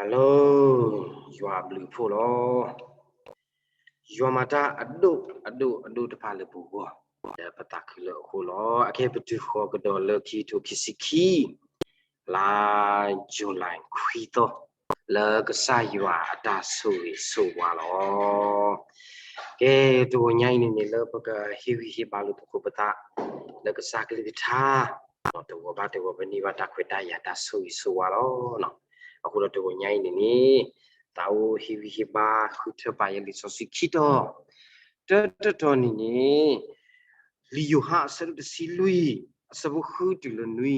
Hello, ယွၤအဘျုးအဖှိၣ်လီၤ. ယွၤမၤတၢ်အဒိၣ်အဒိၣ်အဒိၣ်တဖၣ်လၢပဂီၢ်, လၢပသးခုလၢအဃိလီၤ. အခဲပတုၤဃီၤကဒီးလၢခံကထိခံဆံခံ, လါယူၤလံခွံသီ, လၢကစၢ်ယွၤအတၢ်ဆိၣ်ဂ့ၤဆိၣ်ဝါလီၤ. ကဲ, တဂီၤညါအံၤန့ၣ်န့ၣ် လၢပကဟ့ၣ်ဂံၢ်ဟ့ၣ်ဘါလိာ်သကိးပသး လၢကစၢ်ကလုၢ်ကထါ တဂီၤဘၣ်တဂီၤ ပန့ၢ်ဘၣ်တၢ်ခွဲးတၢ်ယာ်တၢ်ဆိၣ်ဂ့ၤဆိၣ်ဝါလီၤ. အဃိဒီးတဂီၤညါအံၤန့ၣ်န့ၣ် သးအိၣ်ဟ့ၣ်ဂံၢ်ဟ့ၣ်ဘါဃုထၢပာ်ယဲလံာ်စီဆှံခံတီၤ, တၢတတီၤန့ၣ်န့ၣ် လံာ်ယိၤဟၣ်အဆၢဒိၣ်တဆံလွံၢ် အဆၢဖိဃုတုၤလၢနွံ,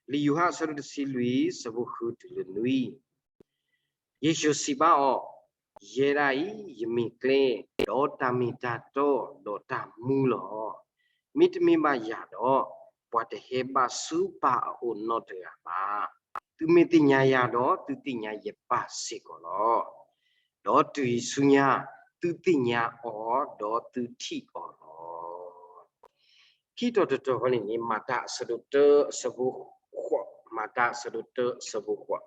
လံာ်ယိၤဟၣ်အဆၢဒိၣ်တဆံလွံၢ် အဆၢဖိဃုတုၤလၢနွံ ယ့ၣ်ၡူးစံးဘၣ်အီၤ, ယဲဒၣ်အံၤ ယမ့ၢ်ကျဲ, ဒီးတၢ်မ့ၢ်တၢ်တီ, ဒီးတၢ်မူလီၤ. မ့တမ့ၢ်ဘၣ်ယၤဒီး, ပှၤတဟဲဘၣ်ဆူပၢ်အအိၣ်နီတဂၤဘၣ်. သုမ့ၢ်သ့ၣ်ညါယၤဒီး, သုသ့ၣ်ညါယပၢ်စ့ၢ်ကီးလီၤ. ဒီးတုၤအံၤဆူညါ, သုသ့ၣ်ညါအီၤ, ဒီးသုထံၣ်အီၤလီၤ. ခံတီၤတတီၤဃီန့ၣ်န့ၣ် မၤတၢ်အဆၢဒိၣ်တၢအဆၢဖိဃိး, မၤတၢ်အဆၢဒိၣ်တၢအဆၢဖိဃိး,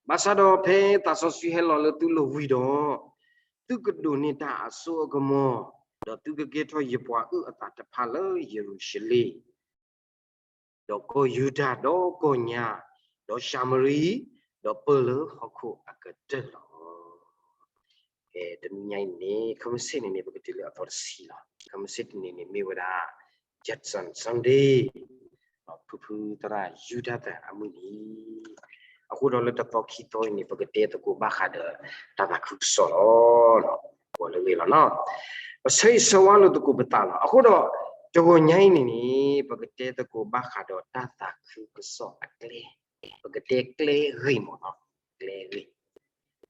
ဘၣ်ဆၣ်ဒီးဖဲသးစီဆှံဟဲလီၤလၢသုလိၤဝံၤဒီး, သုကဒိးန့ၢ်တၢ်အစိအကမီၤ, ဒီးသုကကဲထီၣ်ယပှၤအုၣ်အသးတဖၣ်လၢယရူၤၡလ့ၣ် ဒီးကီၢ်ယူဒၤ, ဒီးကီၢ်ညါ, ဒီးၡၤမရံ, ဒီးပၢၢ်လၢဟီၣ်ခိၣ်အကတၢၢ်လီၤ. ကဲ, တနံၤညါအံၤန့ၣ် ခဲမုၢ်ဆ့ၣ်န့ၣ်န့ၣ် ပကတုၤလၢအသီတဆံလီၤ. ခဲမုၢ်ဆ့ၣ်တနံၤန့ၣ် မ့ၢ်ဝဲဒၣ် Judson Sunday, ဖုဖုသရၣ်ယူဒၤသၢၣ်အမုၢ်နံၤ, အဃိဒီးလၢတသီခံသီအံၤန့ၣ် ပကတဲသကိးဘၣ်ဃးဒီးတၢ်သးခုကစီၣ်လီၤ. ပှၤလၢဂ့ၤလီၤနီၤ, ပဆၢဂ့ၤဆၢဝါလိာ်သကိးပသးလီၤ. အဃိဒီး တဂီၤညါအံၤန့ၣ်န့ၣ် ပကတဲသကိးဘၣ်ဃးဒီးတၢ်သးခုကစီၣ်အကျဲ, ပကတဲကျဲဂ့ၤမးနီၤ, ကျဲဂ့ၤ.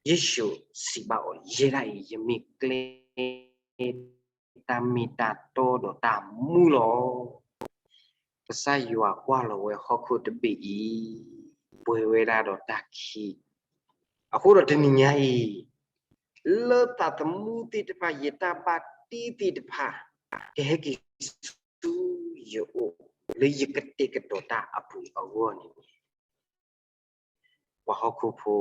ယ့ၣ်ၡူးစံးဘၣ်အီၤ, ယဲဒၣ်အံၤ ယမ့ၢ်ကျဲ, တၢ်မ့ၢ်တၢ်တီဒီးတၢ်မူလီၤ. ကစၢ်ယွၤကွၢ်လီၤဝဲဟီၣ်ခိၣ်တဘ့ၣ်အံၤ, ပှဲၤဝဲဒၣ်ဒီးတၢ်ခံး, အဃိဒီးတနံၤညါအံၤ, လၢသးသမူသ့ၣ်တဖၣ် ယတၢ်ဘၣ်တ့သ့ၣ်တဖၣ် ကဟဲက့ၤဆူယအိၣ် လၢယကတဲာ်ကတီၤတၢ်အပူၤအဂီၢ်န့ၣ် ပှၤဟီၣ်ခိၣ်ဖိ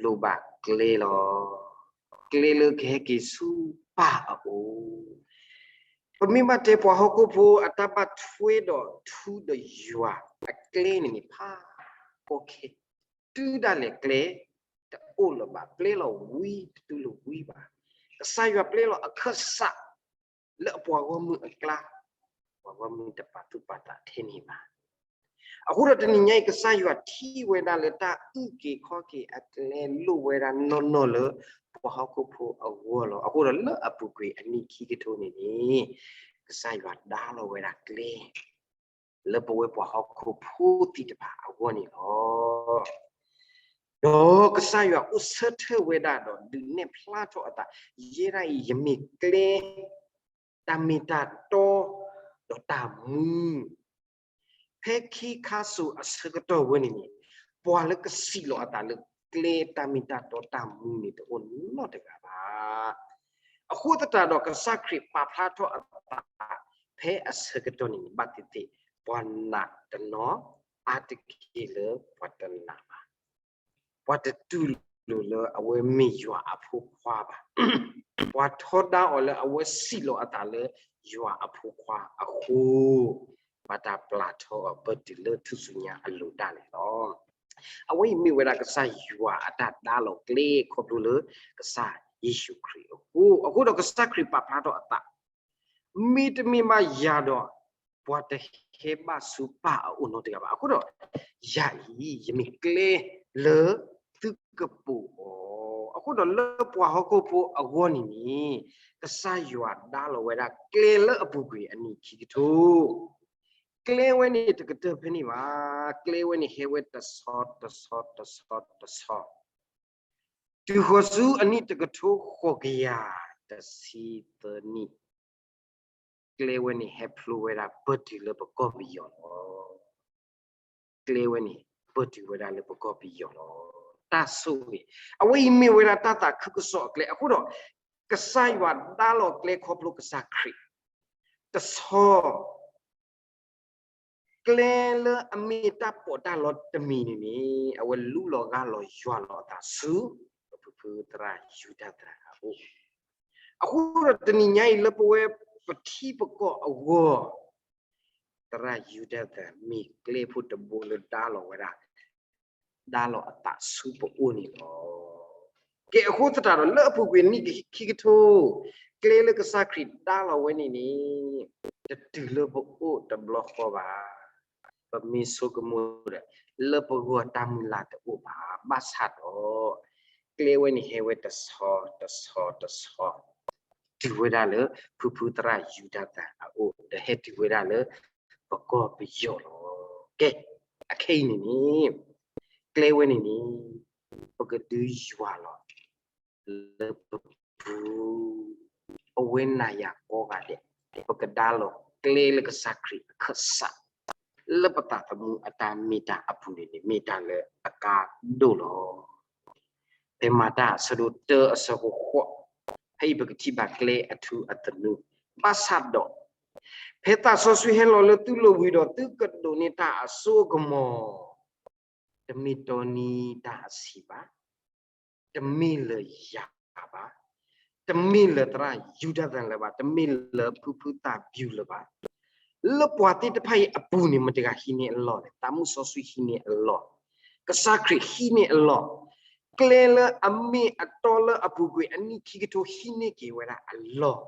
လိၣ်ဘၣ်ကျဲလီၤ. ကျဲလၢကဟဲက့ၤဆူပၢ်အအိၣ်. ပမ့ၢ်ဘၣ်တဲပှၤဟီၣ်ခိၣ်ဖိအတၢ်ဘၣ်ထွဲဒီးထူဒီးယွၤအကျဲန့ၣ်န့ၣ် ဖးကီခဲ, တုၤဒၣ်လဲာ်ကျဲတအိၣ်လၢၤဘၣ်, ပျဲလီၤဝံတတုၤလၢၤဝံဘၣ်. ကစၢ်ယွၤပျဲလီၤအခၢၣ်စး လၢအပှၤဂီၢ်မုၢ်အကျါ, ပှၤဂီၢ်မုၢ်တပာ်သူၣ်ပာ်သးထဲန့ၣ်ဘၣ်. အဃိဒီးတနံၤညါအံၤ ကစၢ်ယွၤထံၣ်ဝဲဒၣ်လၢတၢ်အုၣ်က့ၤခီၣ်က့ၤအကျဲလိၣ်ဝဲဒၣ်နီၢ်နီၢ်လၢပှၤဟီၣ်ခိၣ်ဖိအဂီၢ်လီၤ. အဃိဒီးလၢအပူၤကွံာ်အနံၣ်ခံကထိန့ၣ်န့ၣ်, ကစၢ်ယွၤဒါလီၤဝဲဒၣ်ကျဲ လၢပဝဲပှၤဟီၣ်ခိၣ်ဖိသ့ၣ်တဖၣ်အဂီၢ်န့ၣ်လီၤ. ဒီးကစၢ်ယွၤအိၣ်ဆၢထၢၣ်ဝဲဒၣ်ဒီးဒုးနဲၣ်ဖျါထီၣ်အသး, ယဲဒၣ်အံၤ ယမ့ၢ်ကျဲ, တၢ်မ့ၢ်တၢ်တီ, ဒီးတၢ်မူ. ဖဲခံခါစိၤအဆၢကတီၢ်ဝဲန့ၣ်န့ၣ်, ပှၤလၢကစံးလီၤအသးလၢကျဲတၢ်မ့ၢ်တၢ်တီတၢ်မူန့ၣ် တအိၣ်နီတဂၤဘၣ်. အဃိသတးဒီးကစၢ်ခရံာ်ပာ်ဖျါထီၣ်အသး ဖဲအဆၢကတီၢ်န့ၣ်န့ၣ် ဘၣ်သ့ၣ်သ့ၣ် ပှၤနာ်တနီၤ အါတက့ၢ်လၢပှၤတနာ်ဘၣ်. ပှၤတတူၢ်လိာ်လၢအဝဲမ့ၢ်ယွၤအဖိခွါဘၣ်. ပှၤထီဒါအီၤလၢအဝဲစံးလီၤအသးလၢယွၤအဖိခွါအဃိ, ဘၣ်တၢ်ပျၢ်ထီအီၤပတုၤလၢထူၣ်စုညါအလိၤဒၣ်လဲာ်လီၤ. အဝဲအံၤမ့ၢ်ဝဲဒၣ်ကစၢ်ယွၤအတၢ်ဒါလီၤကျဲခီဖျိလၢကစၢ်ယ့ၣ်ၡူးခရံာ်အဃိ, အဃိဒီးကစၢ်ခရံာ်ပာ်ဖျါထီၣ်အသး မ့တမ့ၢ်ဘၣ်ယၤဒီး ပှၤတဟဲဘၣ်ဆူပၢ်အအိၣ်နီတဂၤဘၣ်. အဃိဒီး ယၤအံၤ ယမ့ၢ်ကျဲလၢသုကပိာ်အီၤ. အဃိဒီးလၢပှၤဟီၣ်ခိၣ်ဖိအဂီၢ်န့ၣ်န့ၣ်, ကစၢ်ယွၤဒါလီၤဝဲဒၣ်ကျဲလၢအပူၤကွံာ်အနံၣ်ခံကထိ. ကျဲဝဲန့ၣ်တကတၢၢ်ဖဲန့ၣ်ဘၣ်. ကျဲဝဲန့ၣ်ဟဲဝဲတဆီတဆီတဆီတဆီ တုၤဃီၤဆူအနံၣ်တကထိဃိးကယၤတဆံသၢနံၣ်, ကျဲဝဲန့ၣ်ဟဲဖျိဝဲဒၣ်ပၢၢ်တုၤလၢပကီၢ်ပယီၤလီၤ. ကျဲဝဲန့ၣ်ပၢၢ်တုၤဝဲဒၣ်လၢပကီၢ်ပယီၤလီၤ. တၢ်ဆိၣ်ဂ့ၤ, အဝဲအံၤမ့ၢ်ဝဲဒၣ်တၢ်သးခုကစီၣ်အကျဲ. အဃိဒီး ကစၢ်ယွၤဒါလီၤကျဲခီဖျိကစၢ်ခရံာ်, တဆီ ကျဲလၢအမ့ၢ်တၢ်ပီးတၢ်လီတမံၤန့ၣ်န့ၣ် အဝဲလူလီၤဂၢ်လီၤယွၤလီၤအသးဆူ ပဖုဖုသရၣ်ယူဒၤသၢၣ်အအိၣ်, အဃိဒီးတနံၤညါအံၤလၢပဝဲပထံပကီၢ်အဂီၢ် သရၣ်ယူဒၤသၢၣ်မ့ၢ်ကျဲဖိတဘိလၢဒါလီၤဝဲဒၣ် ဒါလီၤအသးဆူပအိၣ်န့ၣ်လီၤ. ကဲအဃိသတးဒီး လၢအပူၤကွံာ်နံၣ်ခံကထိ ကျဲလၢကစၢ်ခရံာ်ဒါလီၤဝဲန့ၣ်န့ၣ် တတုၤလၢပအိၣ်တဘျီဃီဘၣ်. ပမ့ၢ်ဆိကမိၣ်ဒီး လၢပဂီၢ်တၢ်မုၢ်လၢ်တအိၣ်ဘၣ်. ဘၣ်ဆၣ်ဒီး ကျဲဝဲန့ၣ်ဟဲဝဲတဆီတဆီတဆီ တုၤဝဲဒၣ်လၢ ဖုဖုသရၣ်ယူဒၤသၢၣ်အအိၣ် ဒီးဟဲတုၤဝဲဒၣ်လၢ ပကီၢ်ပယီၤလီၤ. ကဲ, အခဲအံၤန့ၣ်န့ၣ် ကျဲဝဲန့ၣ်န့ၣ် ပကဒုးယွၤလီၤ လၢပပူၤ, ပဝဲနၤယၤကိးဂၤဒဲး ပကဒါလီၤကျဲလၢကစၢ်ခရံာ်အခၢၣ်စး လၢပသးသမူအတၢ်မ့ၢ်တၢ်အပူၤန့ၣ်န့ၣ် မ့ၢ်တၢ်လၢအကါဒိၣ်လီၤ. ဖဲမၤတၢ်အဆၢဒိၣ်တၢအဆၢဖိဃိး, ဖဲအံၤပကထံၣ်ဘၣ်ကျဲအထူအသနူ, ဘၣ်ဆၣ်ဒီး ဖဲသးစီဆှံဟဲလီၤလၢသုလိၤဝံၤဒီး သုကဒိးန့ၢ်တၢ်အစိအကမီၤ, တမ့ၢ်တီနံတၢ်အဆံးဘၣ်, တမ့ၢ်လၢယၤဘၣ်, တမ့ၢ်လၢသရၣ်ယူဒၤသၢၣ်လၢၤဘၣ်, တမ့ၢ်လၢဖုဖုသၣ်ဖၠူလၢၤဘၣ်, လၢပှၤသ့ၣ်တဖၣ်အံၤအပူၤန့ၣ် မတၤတဂၤဟံးန့ၢ်အလီၢ်လဲၣ်, သးမုၢ်စီဆှံဟံးန့ၢ်အလီၢ်, ကစၢ်ခရံာ်ဟံးန့ၢ်အလီၢ်, ကျဲလၢအမ့ၢ်အတီလၢအပူၤကွံာ်အနံၣ်ခံကထိဟံးန့ၢ်က့ၤဝဲဒၣ်အလီၢ်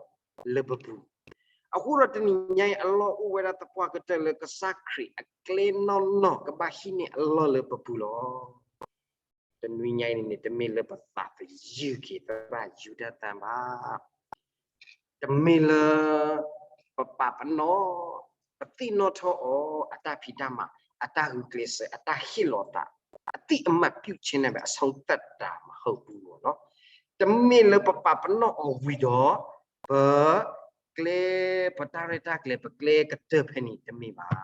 လၢပပူၤ, အဃိဒီးတနံၤညါအံၤအလီၢ်အိၣ်ဝဲဒၣ်သပှၢ်ကတၢၢ်လၢကစၢ်ခရံာ်အကျဲနီၢ်နီၢ်ကဘၣ်ဟံးန့ၢ်အလီၢ်လၢပပူၤလီၤ. တနွံညါအံၤန့ၣ်န့ၣ် တမ့ၢ်လၢပသးသယုၢ်က့ၤသရၣ်ယူဒၤသၢၣ်ဘၣ်, တမ့ၢ်လၢ ပပာ်ပနီၣ် ပသ့ၣ်နီၣ်ထီၣ်အီၤ အတၢ်ဖံးတၢ်မၤ အတၢ်ဂုာ်ကျဲးစၢး အတၢ်ဟ့ၣ်လီၤသး အသ့ၣ်အမး ပြုတ်ချနိုင်တဲ့ အဆုံးသတ်တာမဟုတ်ဘူးပေါ့နော်, တမ့ၢ်လၢပပာ်ပနီၣ်အီၤဝံၤဒီး ပ ကျဲ ပတၢ်ရဲၣ်တၢ်ကျဲၤ ပကျဲကတၢၢ်ဖဲန့ၣ်တမ့ၢ်ဘၣ်.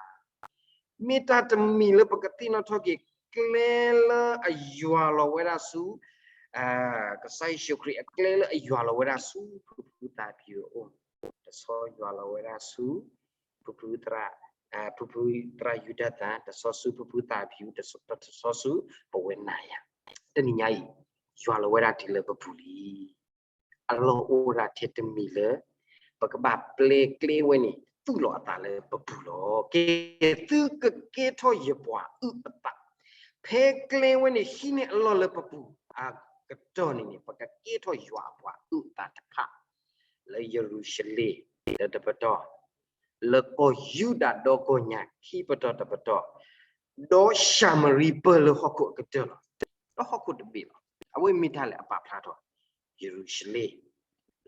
မ့ၢ်တၢ်တမံၤလၢပကသ့ၣ်နီၣ်ထီၣ်က့ၤ ကျဲလၢအယွၤလီၤဝဲဒၣ်ဆူ ကစၢ်ယ့ၣ်ၡူးခရံာ်အကျဲလၢအယွၤလီၤဝဲဒၣ်ဆူ ဖုဖုသၣ်ဖၠူအအိၣ်, တဆီယွၤလီၤဝဲဒၣ်ဆူ ဖုဖုသရၣ်, ဖုဖုသရၣ်ယူဒၤသၢၣ်, တဆီဆူဖုဖုသၣ်ဖၠူ, တဆီဆူပဝဲနၤယၤ, တနံၤညါအံၤ ယွၤလီၤဝဲဒၣ်တုၤလၢပပူၤလံ. အလီၢ်အိၣ်ဝဲဒၣ်ထဲတမံၤလၢ ပကဘၣ်ပျဲကျဲဝဲန့ၣ် သူၣ်လီၤအသးလၢပပူၤလီၤ. ကဲ သုကကဲထီၣ်ယပှၤအုၣ်အသး, ဖဲကျဲဝဲန့ၣ်ဟံးန့ၢ်အလီၢ်လၢပပူၤအကတီၢ်န့ၣ်န့ၣ် ပကကဲထီၣ်ယွၤအပှၤအုၣ်အသးတဖၣ် လၢယရူၤၡလ့ၣ် တၢတပတီၢ်, လၢကီၢ်ယူဒၤဒီကီၢ်ညါခံပတီၢ်တပတီၢ်, ဒီးၡၤမရံပၢၢ်လၢဟီၣ်ခိၣ်အကတၢၢ်လီၤ. ဒီးဟီၣ်ခိၣ်တဘ့ၣ်လီၤ. အဝဲမ့ၢ်တၢ်လၢအပာ်ဖျါထီၣ် ယရူၤၡလ့ၣ်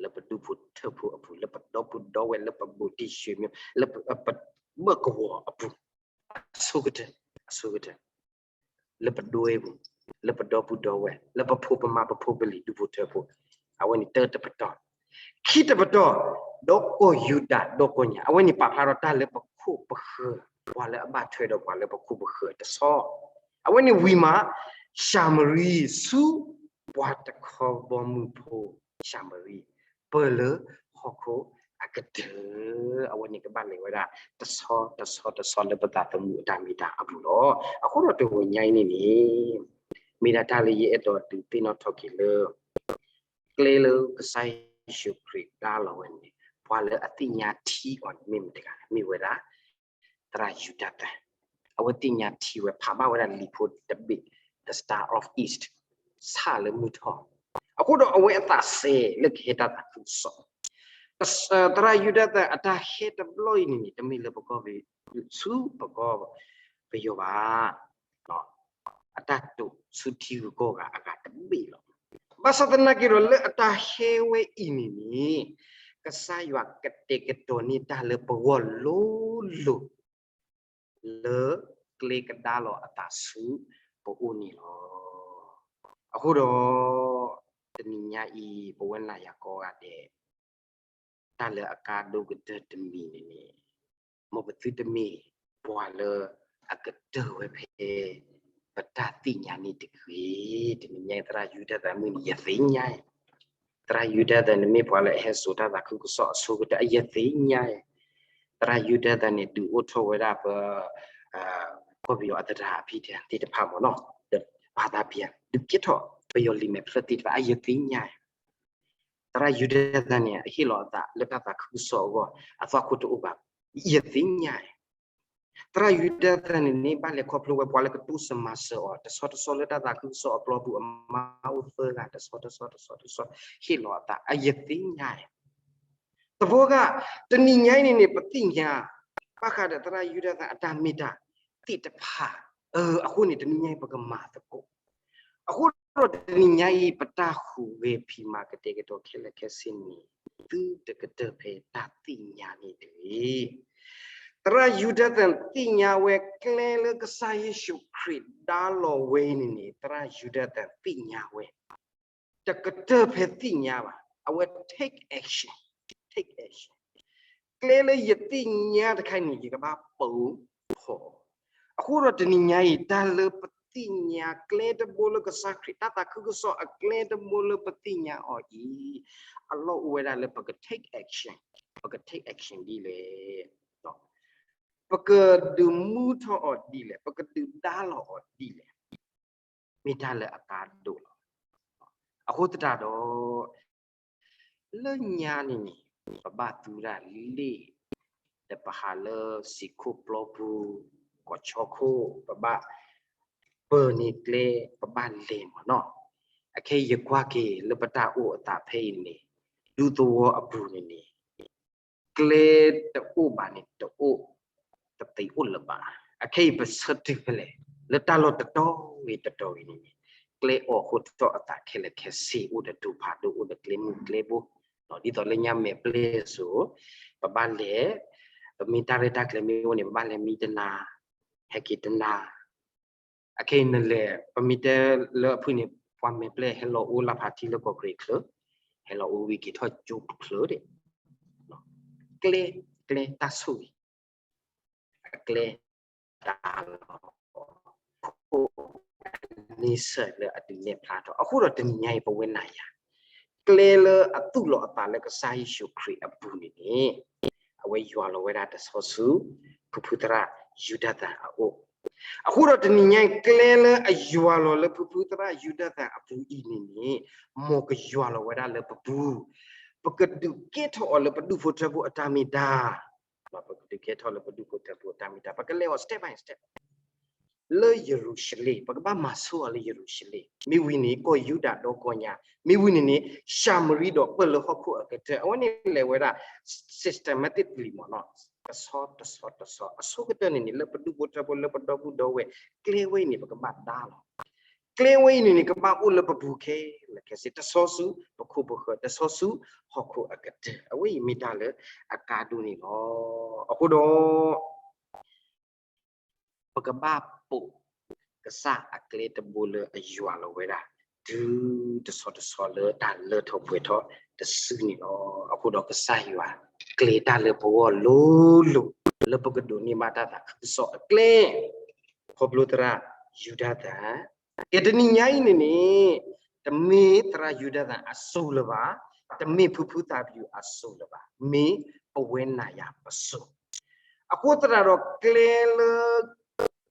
လၢပဒူဖိထၢဖိအပူၤ, လၢပဒီပုၢ်ဒီဝဲၢ်, လၢပဘူးတံၢ်ဆံမံ, လၢပဘၢၣ်ကဝီၤအပူၤ, အဆိကတၢၢ်, အဆိကတၢၢ်, လၢပဒွဲပူၤ, လၢပဒီပုၢ်ဒီဝဲၢ်, လၢပဖိပမါပဖိပလံၤဒူဖိထၢဖိ, အဝဲန့ၣ်တၢတပတီၢ်, ခံတပတီၢ်, ဒီးကီၢ်ယူဒၤဒီကီၢ်ညါ, အဝဲန့ၣ်ပာ်ဖျါထီၣ်တၢ်လၢပခိၣ်ပဃၢၤ, ပှၤလၢအဘၣ်ထွဲဒီးပှၤလၢပခိၣ်ပဃၢၤတဆီ, အဝဲန့ၣ်ဝံၤမး ၡၤမရံဆူ ပှၤတခီဘီမုၢ်ဖိ ၡၤမရံ ပၢၢ်လၢဟီၣ်ခိၣ်အကတၢၢ်, အဝဲန့ၣ်ကဘၣ်လဲၤဝဲဒၣ် တဆီတဆီတဆီလၢပသးသမူအတၢ်မ့ၢ်တၢ်အပူၤလီၤ. အဃိဒီးတဂီၤညါအံၤန့ၣ်န့ၣ် မ့ၢ်ဒၣ်တၢ်လၢယအဲၣ်ဒိးဒုးသ့ၣ်နီၣ်ထီၣ်က့ၤလၢ ကျဲလၢကစၢ်ယ့ၣ်ၡူးခရံာ်ဒါလီၤဝဲန့ၣ် ပှၤလၢအသ့ၣ်ညါထံအီၤန့ၣ်မ့ၢ်မတၤတဂၤလဲၣ်, မ့ၢ်ဝဲဒၣ် သရၣ်ယူဒၤသၢၣ်, အဝဲသ့ၣ်ညါထံဝဲ ဖးဘၣ်ဝဲဒၣ်လံာ်ဖိတဘ့ၣ် The Star of East, ဆၣ်လၢမုၢ်ထီၣ်, အဃိဒီးအဝဲအသးစဲၤလၢကဟဲတၢ်သးခုကစီၣ်, သရၣ်ယူဒၤသၢၣ်အတၢ်ဟဲတဘျီအံၤန့ၣ်န့ၣ် တမ့ၢ်လၢပကီၢ်ပယီၤဆူပကီၢ်ပယီၤဘၣ် အတၢ်တိာ်ဆူထံဂုၤကီၢ်ဂၤအဂၤတဘ့ၣ်လီၤ. ဘၣ်ဆၣ်သနာ်က့ဒီး လၢအတၢ်ဟဲဝဲအံၤန့ၣ်န့ၣ် ကစၢ်ယွၤကတဲာ်ကတီၤန့ၢ်တၢ်လၢပဂီၢ်လိၤလိၤ လၢကျဲကဒါလီၤအသးဆူပအိၣ်န့ၣ်လီၤ. အဃိဒီး တနံၤညါအံၤ ပဝဲနၤယၤကိးဂၤဒဲး တၢ်လၢအကါဒိၣ်ကတၢၢ်တမံၤန့ၣ်န့ၣ် မ်ပသုတမ့ၢ်ပှၤလၢအကတၢၢ်ဝဲဖဲ ပတၢ်သ့ၣ်ညါန့ၣ်တဂ့ၤ. တနံၤညါအံၤ သရၣ်ယူဒၤသၢၣ်မုၢ်န့ၣ် ယသ့ၣ်ညါ, သရၣ်ယူဒၤသၢၣ်န့ၣ်မ့ၢ်ပှၤလၢအဟဲစိာ်တၢ်သးခုကစီၣ်အဆိကတၢၢ် ယသ့ၣ်ညါ, သရၣ်ယူဒၤသၢၣ်န့ၣ် ဒုးအိၣ်ထီၣ်ဝဲဒၣ်ပ ကီၢ်ပယီၤအသရၣ်အဖံတဲသ့ၣ်တဖၣ်မ့ၢ်နီၤ, ဒီးပာ်သးပယီၤ ဒုးကဲထီၣ်ပယီၤလံာ်မဲာ်ဖျၢၣ်သ့ၣ်တဖၣ် အယသ့ၣ်ညါ သရၣ်ယူဒၤသၣ်န့ၣ် အဟ့ၣ်လီၤအသးလၢတၢ်သးခုကစီၣ်အဂီၢ် အသွၣ်ခိၣ်တအိၣ်ဘၣ်, ယသ့ၣ်ညါ သရၣ်ယူဒၤသၣ်န့ၣ်န့ၣ် ဘၣ်လဲၤခီဖျိဝဲပှၤလၢကတိစၢၤမၤစၢၤအီၤ တဆီတဆီလၢတၢ်သးခုကစီၣ်အပျီပူၤ အမါအိၣ်သၢဂၤ တဆီတဆီတဆီတဆီ ဟ့ၣ်လီၤအသး အယသ့ၣ်ညါ သဘောက တနံၤညါအံၤန့ၣ်န့ၣ် ပသ့ၣ်ညါ ဘၣ်ဃးဒီးသရၣ်ယူဒၤသၣ်အတၢ်မ့ၢ်တၢ်သ့ၣ်တဖၣ်, အဃိန့ၣ် တနံၤညါအံၤ ပကမၤသကိး, အဃိဒီးတနံၤညါအံၤ ပတၢ်ဟူးဂဲၤဖံးမၤကတဲာ်ကတီၤခဲလၢာ်ခဲဆ့န့ၣ် သုတကတၢၢ်ဖဲတၢ်သ့ၣ်ညါန့ၣ်တဂ့ၤ. သရၣ်ယူဒၤသၣ်သ့ၣ်ညါဝဲကျဲလၢကစၢ်ယ့ၣ်ၡူးခရံာ်ဒါလီၤဝဲအံၤန့ၣ်န့ၣ် သရၣ်ယူဒၤသၣ်သ့ၣ်ညါဝဲ တကတၢၢ်ဖဲသ့ၣ်ညါဘၣ်, အဝဲ take action, take action, ကျဲလၢယသ့ၣ်ညါတခါအံၤန့ၣ် ယကဘၣ်ပိာ်ဖီၣ်, အဃိဒီးတနံၤညါအံၤ တၢ်လၢပသ့ၣ်ညါကျဲတဘိလၢကစၢ်ခရံာ် တၢ်သးခုကစီၣ်အကျဲတဘိလၢပသ့ၣ်ညါအီၤအံၤ အလီၢ်အိၣ်ဝဲဒၣ်လၢပက take action, ပက take action ဒ်လဲၣ်, ပကဒုးမူထီၣ်အီၤဒ်လဲၣ်, ပကဒုးဒါလီၤအီၤဒ်လဲၣ် မ့ၢ်တၢ်လၢအကါဒိၣ်လီၤ. အဃိသတးဒီး လၢညါန့ၣ်န့ၣ် ပဘၣ်သူတၢ်လ့ၣ် ဒီးပဟးလၢစံးခိၣ်ပျီပူၤ ကီၢ်ခၠီခိၣ် ပဘၣ်ပၢၢ်န့ၢ်ကျဲ ပဘၣ်လဲၤမ့ၢ်နီၤ. အခဲအံၤယကွၢ်က့ၤလၢပတၢ်အိၣ်အသးဖဲအံၤန့ၣ် ဒူသဝီအပူၤန့ၣ်န့ၣ် ကျဲတအိၣ်ဘၣ်န့ၣ် တအိၣ် တသ့အိၣ်လၢၤဘၣ်. အခဲအံၤပဆၢတုၤဖဲလဲၣ် လၢတၢ်လီၢ်တတီၤဂ့ၤတတီၤဂ့ၤန့ၣ်န့ၣ် ကျဲအိၣ်ဃိထီၣ်အသးခဲလၢာ်ခဲဆ့ အိၣ်ဒီးတိၤဖးဒိၣ် အိၣ်ဒီးကျဲမုၢ်ကျဲဘိ, ဒ်သိးလၢညါမဲာ်ပျဲၢ်စိၤ ပဘၣ်လဲၤ ပမ့ၢ်တၢ်ရဲၣ်တၢ်ကျဲၤမ့ၢ်အိၣ်န့ၣ် ပဘၣ်လဲၤမံတနၤ ဟဲက့ၤတနၤ အခဲအံၤနလဲၤ ပမ့ၢ်တဲလၢအဖုၣ်န့ၣ် ပှၤမဲာ်ပျဲၢ်ဟဲလီၤအိၣ်လၢဖးထံလၢကီၢ်ကရံၣ်ချၢ, ဟဲလီၤအိၣ်ဝံၤက့ၤထီၣ်ကၠိချၢဒၣ်, ကျဲ ကျဲတၢ်ဆိၣ်ဂ့ၤ, အကျဲ တၢ်လီၢ် ခိၣ် န့ဆၢၣ်လၢအဒုးနဲၣ်ဖျါထီၣ်. အဃိဒီးတနံၤညါအံၤ ပဝဲနၤယၤ ကျဲလၢအသူၣ်လီၤအသးလၢကစၢ်ယ့ၣ်ၡူးခရံာ်အပူၤန့ၣ်န့ၣ် အဝဲယွၤလီၤဝဲဒၣ်တဆီဆူ ဖုဖုသရၣ်ယူဒၤသၣ်အအိၣ်. အဃိဒီးတနံၤညါအံၤ ကျဲလၢအယွၤလီၤလၢဖုဖုသရၣ်ယူဒၤသၣ်အပူၤအံၤန့ၣ်န့ၣ် မ်ကယွၤလီၤဝဲဒၣ်လၢပပူၤ, ပကဒုးကဲထီၣ်အီၤလၢပဒူၣ်ဖိထၢဖိအတၢ်မ့ၢ်တၢ် ပကဒုးကဲထီၣ်လၢပဒူၣ်ဖိထၢဖိအတၢ်မ့ၢ်တၢ် ပကလဲၤအီၤ step by step လၢယရူၤၡလ့ၣ်, ပကဘၣ်မၤဆိအီၤလၢယရူၤၡလ့ၣ်, မ့ၢ်ဝံၤန့ၣ် ကီၢ်ယူဒၤဒီကီၢ်ညါ, မ့ၢ်ဝံၤန့ၣ်န့ၣ် �ၡၤမရံဒီးပၢၢ်လၢဟီၣ်ခိၣ်အကတၢၢ်, အဝဲန့ၣ်လဲၤဝဲဒၣ် systematically မ့ၢ်နီၤ, တဆီတဆီတဆီ အဆိကတၢၢ်န့ၣ်န့ၣ် လၢပဒူၣ်ဖိထၢဖိ လၢပဒီပုၢ်ဒီဝဲၢ်, ကျဲဝဲအံၤန့ၣ် ပကဘၣ်ဒါလီၤ ကျဲဝဲအံၤန့ၣ်န့ၣ် ကဘၣ်အိၣ်လၢပပူၤခဲလၢာ်ခဲဆ့ တဆီဆူပခိၣ်ပဃၢၤ တဆီဆူဟီၣ်ခိၣ်အကတၢၢ်, အဝဲအံၤမ့ၢ်တၢ်လၢအကါဒိၣ်န့ၣ်လီၤ. အဃိဒီး ပကဘၣ်ပိာ်ကစၢ်အကျဲတဘိလၢအယွၤလီၤဝဲဒၣ် တုၤတဆီတဆီလၢတၢ်လၢထီၣ်ပှဲၤထီၣ်တစုန့ၣ်လီၤ. အဃိဒီးကစၢ်ယွၤ ကျဲၤတၢ်လၢပဂီၢ်လိၤလိၤ လၢပကဒိးန့ၢ်ဘၣ်တၢ်သးခုကစီၣ်အကျဲ ခီဖျိသရၣ်ယူဒၤသၣ်, ကဲတနံၤညါအံၤန့ၣ်န့ၣ် တမ့ၢ်သရၣ်ယူဒၤသၣ်အစိၤလၢၤဘၣ်, တမ့ၢ်ဖုဖုသးပယုၢ်အစိၤလၢၤဘၣ်, မ့ၢ်ပဝဲနၤယၤပစိၤ, အဃိသတးဒီးကျဲလၢ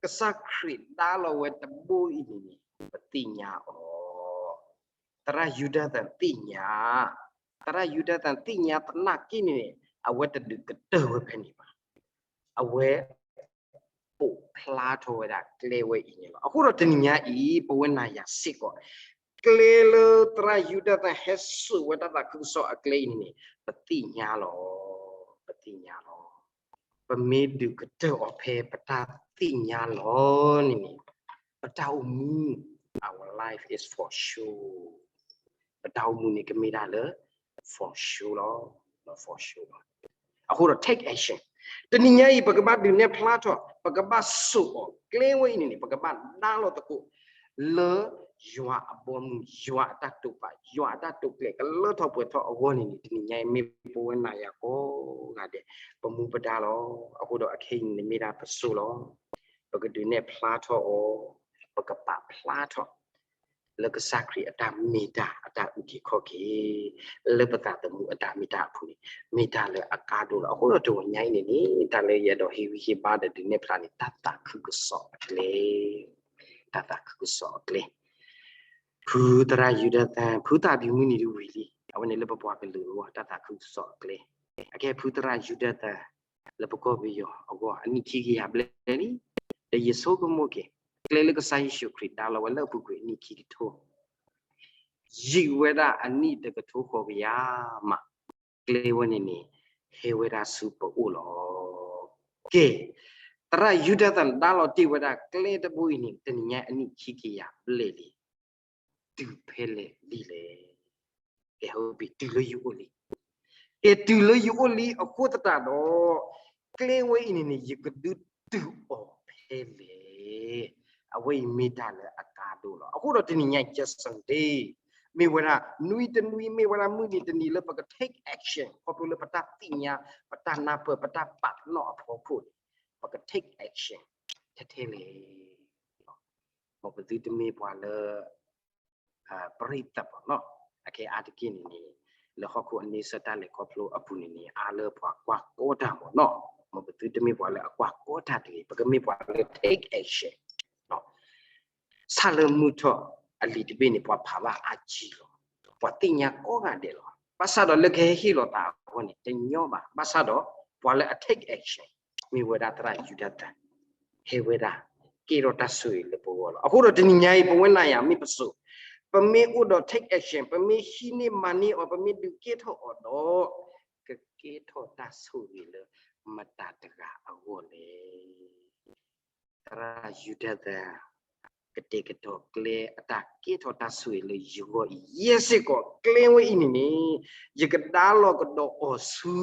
ကစၢ်ခရံာ်ဒါလီၤဝဲတဘိအံၤန့ၣ်န့ၣ် ပသ့ၣ်ညါအီၤ, သရၣ်ယူဒၤသၣ်သ့ၣ်ညါ, သရၣ်ယူဒၤသၣ်သ့ၣ်ညါသနာ်က့န့ၣ်န့ၣ် အဝဲတဒုးကတၢၢ်ဝဲဖဲန့ၣ်ဘၣ်, အဝဲ ပိာ်ဖျါထီၣ်ဝဲဒၣ်ကျဲဝဲအံၤန့ၣ်လီၤ. အဃိဒီးတနံၤညါအံၤ ပဝဲနၤယၤစ့ၢ်ကီး ကျဲလၢသရၣ်ယူဒၤသၣ်ဟဲစိာ်ဝဲတၢ်သးခုကစီၣ်အကျဲအံၤန့ၣ်န့ၣ် ပသ့ၣ်ညါလီၤ, ပသ့ၣ်ညါလီၤ. ပမ့ၢ်ဒုးကတၢၢ်အီၤဖဲပတၢ်သ့ၣ်ညါလီၤန့ၣ်န့ၣ် ပတၢ်အိၣ်မူ our life is for sure, ပတၢ်အိၣ်မူန့ၣ်ကမ့ၢ်ဒၣ်လၢ for sure လီၤ, for sure လီၤ. အဃိဒီး take action တနံၤညါအံၤ ပကဘၣ်ဒုးနဲၣ်ဖျါထီၣ်, ပကဘၣ်စိာ်အီၤ, ကျဲဝဲအံၤန့ၣ်န့ၣ် ပကဘၣ်ဒါလီၤသကိး လၢယွၤအဘီအမုၢ်, ယွၤအတၢ်တိာ်ပာ်, ယွၤအတၢ်တိာ်ကျဲၤ ကလၢထီၣ်ပှဲၤထီၣ်အဂီၢ်န့ၣ်န့ၣ် တနံၤညါအံၤ မ့ၢ်ပဝဲနၤယၤကိးဂၤဒဲး ပမူပဒါလီၤ. အဃိဒီးအခဲအံၤန့ၣ် မ့ၢ်ဒၣ်ပစိာ်လီၤ. ပကဒုးနဲၣ်ဖျါထီၣ်အီၤ, ပကပာ်ဖျါထီၣ် လၢကစၢ်ခရံာ်အတၢ်မ့ၢ်တၢ် အတၢ်အုၣ်က့ၤခီၣ်က့ၤ လၢပသးသမူအတၢ်မ့ၢ်တၢ်အပူၤန့ၣ် မ့ၢ်တၢ်လၢအကါဒိၣ်လီၤ. အဃိဒီးတဂီၤညါအံၤန့ၣ်န့ၣ် တၢ်လၢယအဲၣ်ဒိးဟ့ၣ်ဂံၢ်ဟ့ၣ်ဘါဒီးဒုးနဲၣ်ဖျါန့ၣ် တၢ်သးခုကစီၣ်အကျဲ, တၢ်သးခုကစီၣ်အကျဲ, ဖုသရၣ်ယူဒၤသၣ် ဖုသးပူၤမုၢ်နံၤဒုးဝံၤလံ, အဝဲန့ၣ်လၢပပှၤကလုာ်အဂီၢ် တၢ်သးခုကစီၣ်အကျဲ, အကဲဖုသရၣ်ယူဒၤသၣ် လၢပကီၢ်ပယီၤအဂီၢ် အနံၣ်ခံကယၤဘျဲၣ်လံ, ဒီးယဆိကမိၣ်က့ၤ ကျဲလၢကစၢ်ယ့ၣ်ၡူးခရံာ်ဒါလီၤဝဲလၢအပူၤကွံာ်အနံၣ်ခံကထိ ယံာ်ဝဲဒၣ်အနံၣ်တကထိဃိးကယၤမး, ကျဲဝဲန့ၣ်န့ၣ် ဟဲဝဲဒၣ်ဆူပအိၣ်လီၤ. ကဲ, သရၣ်ယူဒၤသၣ်ဒါလီၤတ့ၢ်ဝဲဒၣ်ကျဲတဘိအံၤန့ၣ် တနံၤညါအနံၣ်ခံကယၤဘျဲၣ်လံ, တုၤဖဲလဲၣ်လံလဲၣ်. ကဲ, ဟဲပံၤ တုၤလၢယအိၣ်လံ, ကဲတုၤလၢယအိၣ်လံအဃိသတးဒီး ကျဲဝဲအံၤန့ၣ်န့ၣ် ယကဒုးတုၤအီၤဖဲလဲၣ်. အဝဲအံၤမ့ၢ်တၢ်လၢအကါဒိၣ်လီၤ. အဃိဒီးတနံၤညါ Judgment Day မ့ၢ်ဝဲဒၣ် နွံတနွံ မ့ၢ်ဝဲဒၣ်မုၢ်နံၤတနံၤလၢပက take action ခီဖျိလၢပတၢ်သ့ၣ်ညါ ပတၢ်နၢ်ပၢၢ် ပတၢ်ပာ်ပနီၣ်အဖီခိၣ်န့ၣ် ပက take action ထဲထဲလဲၣ်. မ်ပသုတမ့ၢ်ပှၤလၢ ပရိသတ်ပေါ့နော်. အခဲအံၤတက့ၢ်န့ၣ်န့ၣ် လၢဟီၣ်ခိၣ်အန့ဆၢၣ်တၢ်လဲၤခီဖျိအပူၤန့ၣ်န့ၣ် အါလၢပှၤကွၢ်ကီတၢ်ပေါ့နော်. မ်ပသုတမ့ၢ်ပှၤလၢအကွၢ်ကီတၢ်တဂ့ၤ, ပကမ့ၢ်ပှၤလၢ take action ဆၣ်လၢမုၢ်ထီၣ်အလံာ်တဘ့ၣ်န့ၣ် ပှၤဖးဘၣ်အါကံလီၤ. ပှၤသ့ၣ်ညါကိးဂၤဒဲးလီၤ. ဘၣ်ဆၣ်ဒီးလၢကဟဲဟ့ၣ်လီၤသးအဂီၢ်န့ၣ် တညီဘၣ်. ဘၣ်ဆၣ်ဒီးပှၤလၢအ take action မ့ၢ်ဝဲဒၣ်သရၣ်ယူဒၤသၣ် ဟဲဝဲဒၣ် ကဲထီၣ်တၢ်ဆိၣ်ဂ့ၤလၢပဂီၢ်လီၤ. အဃိဒီးတနံၤညါအံၤ ပဝဲနၤယၤမ့ၢ်ပစိာ်, ပမ့ၢ်အိၣ်ဒီး take action, ပမ့ၢ်ဟံးန့ၢ်မၤန့ၢ်အီၤ, ပမ့ၢ်ဒုးကဲထီၣ်အီၤဒီး ကကဲထီၣ်တၢ်ဆိၣ်ဂ့ၤလၢမတၤတဂၤအဂီၢ်လဲၣ်. သရၣ်ယူဒၤသၣ် ကတဲာ်ကတီၤကျဲအတၢ်ကဲထီၣ်တၢ်ဆိၣ်ဂ့ၤလၢယဂီၢ်အံၤ ယဲစ့ၢ်ကီး ကျဲဝဲအံၤန့ၣ်န့ၣ် ယကဒါလီၤကဒီးအီၤဆူ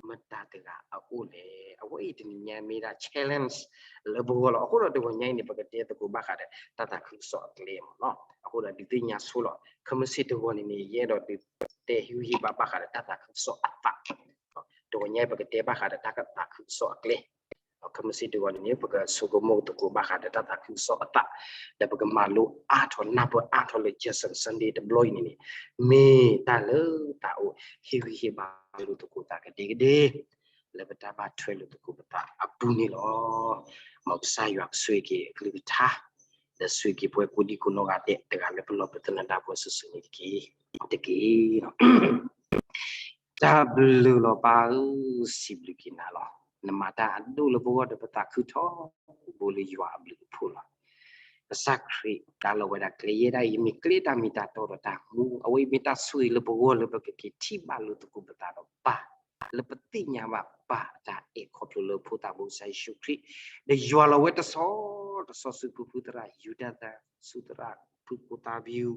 မတၤတဂၤအအိၣ်လဲၣ်. အဝဲအံၤတနံၤညါမ့ၢ်ဒၣ် challenge လၢပဂီၢ်လီၤ. အဃိဒီးတဂီၤညါအံၤန့ၣ် ပကတဲသကိးဘၣ်ဃးဒီးတၢ်သးခုကစီၣ်အကျဲမ့ၢ်နီၤ. အဃိဒီးဒုးသ့ၣ်ညါဆိလီၤ. ခဲမုၢ်ဆ့ၣ်တဂီၤန့ၣ်န့ၣ် ယအဲၣ်ဒိးဒုးတဲဟ့ၣ်ဂံၢ်ဟ့ၣ်ဘါဘၣ်ဃးဒီးတၢ်သးခုကစီၣ်အသး. တဂီၤညါအံၤ ပကတဲဘၣ်ဃးဒီးတၢ်သးခုကစီၣ်အကျဲ ခဲမုၢ်ဆ့ၣ်တဂီၤန့ၣ်န့ၣ် ပကဆိကမိၣ်သကိးဘၣ်ဃးဒီးတၢ်သးခုကစီၣ်အသး, ဒီးပကမၤလိအါထီၣ်နၢ်ပၢၢ်အါထီၣ်လၢ Judgment Sunday တဘျီအံၤန့ၣ်န့ၣ် မ့ၢ်တၢ်လၢတၢ်အိၣ်ဟ့ၣ်ဂံၢ်ဟ့ၣ်ဘါလိာ်သကိးသးကဒဲကဒဲ လၢပတၢ်ဘၣ်ထွဲလိာ်သကိးပသးအပူၤန့ၣ်လီၤ. မ်ကစၢ်ယွၤကဆိၣ်ဂ့ၤက့ၤအကလုၢ်ကထါ ဒီးဆိၣ်ဂ့ၤက့ၤပဝဲကိးဒံကိးနီၢ်ဂၤဒဲး တဂၤလၢပလီၢ်ပသနၢၣ်ဒၣ်ပှၤစုာ်စုာ်န့ၣ်တက့ၢ်. တက့ၢ်. တၢ်ဘျုးလီၤပၢ်ဧၢ, စံးဘျုးက့ၤနၤလီၤ. နမၤတၢ်အဒိၣ်လၢပဂီၢ်ဒီးပသးခုထီဘိလၢယွၤအဘျုးအဖှိၣ်လီၤ. ကစၢ်ခရံာ်ဒါလီၤဝဲဒၣ်ကျဲယဲဒၣ်အံၤ မ့ၢ်ကျဲတၢ်မ့ၢ်တၢ်တီဒီးတၢ်မူ, အဝဲအံၤမ့ၢ်တၢ်ဆိၣ်ဂ့ၤလၢပဂီၢ်လၢပကက့ၤထံၣ်ဘၣ်လိာ်သကိးပသးဒီးပၢ် လၢပသ့ၣ်ညါဘၣ်ပၢ်အတၢ်အဲၣ်ခီဖျိလၢဖိသၣ်ဘိကစၢ်ယ့ၣ်ၡူးခရံာ်, ဒီးယွၤလီၤဝဲတဆီတဆီဆူဖုဖုသရၣ်ယူဒၤသၢ ဆူသရၣ်ဖုဖိသၣ်ဘံ, ဒီး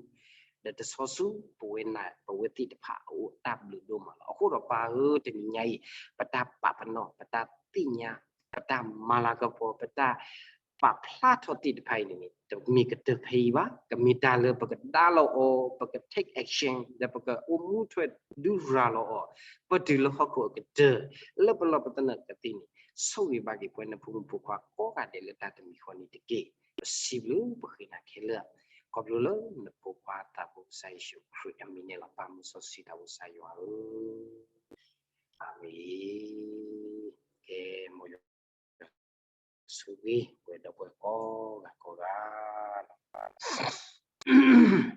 တဆီဆူပဝဲနၤ ပဝဲသ့ၣ်တဖၣ်အအိၣ်တၢ်ဘျုးဒိၣ်မးလီၤ. အဃိဒီးပၢ်ဧၢ တနံၤညါအံၤ ပတၢ်ပာ်ပနီၣ် ပတၢ်သ့ၣ်ညါ ပတၢ်မၤလၤကပီၤ ပတၢ်ပာ်ဖျါထီၣ်သ့ၣ်တဖၣ်အံၤန့ၣ်န့ၣ် တမ့ၢ်ကတၢၢ်ဖဲအံၤဘၣ်. ကမ့ၢ်တၢ်လၢပကဒါလီၤအီၤ ပက take action ဒီးပကအိၣ်မူထွဲဒုးရၤလီၤအီၤ ပတုၤလၢဟီၣ်ခိၣ်အကတၢၢ် လၢပလီၢ်ပသနၢၣ်ကသ့န့ၣ် ဆိၣ်ဂ့ၤဘၣ်က့ၤပဝဲနဖိမုၣ်ဖိခွါကိးဂၤဒဲးလၢတၢ်တမံၤဃီန့ၣ်တက့ၢ်. ပစံးဘျုးပဃ့နၤခဲလၢာ် ခီဖျိလၢနဖိခွါသးဘိကစၢ်ယ့ၣ်ၡူးခရံာ်အမံၤန့ၣ်လီၤ. ပၢ်မုၢ်စီဆှံသးဘိကစၢ်ယွၤဧၢ, အၤမ့ၣ်. ကဲ မ်ယွၤဆိၣ်ဂ့ၤပဝဲဒီပုၢ်ဝဲၢ်ကိးဂၤကိးဂၤလီၤ.